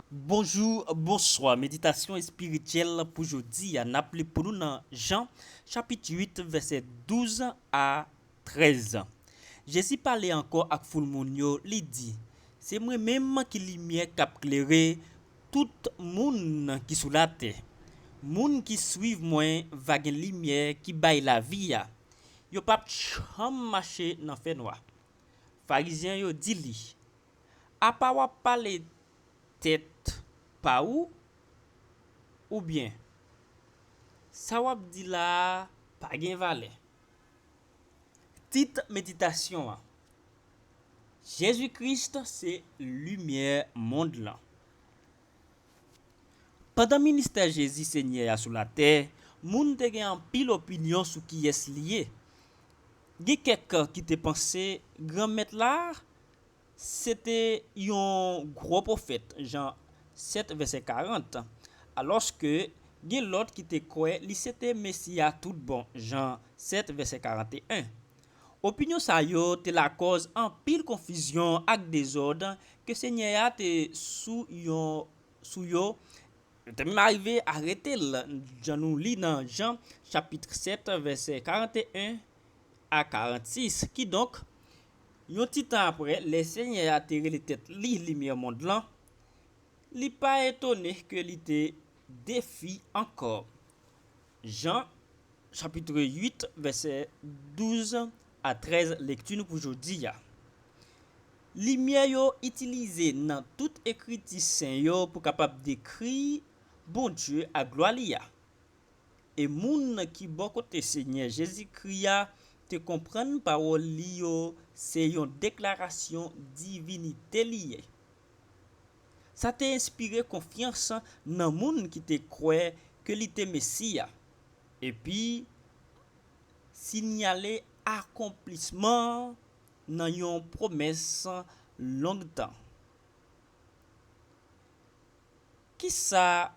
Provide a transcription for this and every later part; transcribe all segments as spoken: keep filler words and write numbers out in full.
Bonjou, bonswa. Meditasyon espirityèl pou jodi a, n ap li pou nou nan Jan, chapit uit, vèsè douz a trèz. Jezi pale ankò ak foul moun yo, li di, "Se mwen menm ki limyè k ap klere tout moun ki sou latè. Moun ki swiv mwen va gen limyè ki bay lavi a. Yo p ap janm mache nan fènwa." Farizyen yo di li, "Apa w ap pale tèt pa ou? Oubyen, sa w ap di la a pa gen valè?" Tit meditasyon an, Jezi Kris se limyè mond lan. Pandan ministè Jezi Senyè a sou latè, moun te gen anpil opinyon sou kiyès li ye. Gen kèk ki te panse Granmèt la se te yon gwo pwofèt, Jan sèt, vèsè karant, alòske gen lòt ki te kwè li se te Mesi a tout bon, Jan sèt, vèsè karanteyen. Opinyon sa yo te lakòz anpil konfizyon ak dezòd ke Senyè a te sou yon, sou yo, yo te menm arive arete l, jan nou li nan Jan chapit sèt, vèsè karanteyen a karannsis. Kidonk, yon ti tan apre, lè Senyè a te rele tèt li limyè mond lan, li pa etone ke li te defi ankò. Jan, chapit uit, vèsè douz a trèz, lekti nou pou jodi a. Limyè yo itilize nan tout ekriti sen yo pou kapab dekri Bondye ak glwa li a. E moun ki bò kote Senyè Jezikri a te konprann pawòl li yo se yon deklarasyon divinite li ye. Sa te enspire konfyans nan moun ki te kwè ke li te Mesi a, epi sinyale akonplisman nan yon pwomès long tan. Kisa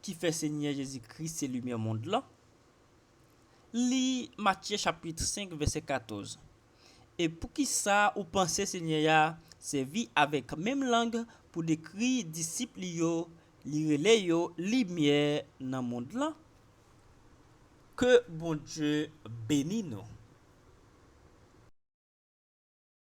ki fè Senyè Jezikri se limyè mond lan? Li Matye chapit senk, vèsè katòz. E poukisa ou panse Senyè a sèvi avèk menm lang pou dekri disip li yo, li rele yo limyè nan mond lan? Ke Bondye beni nou.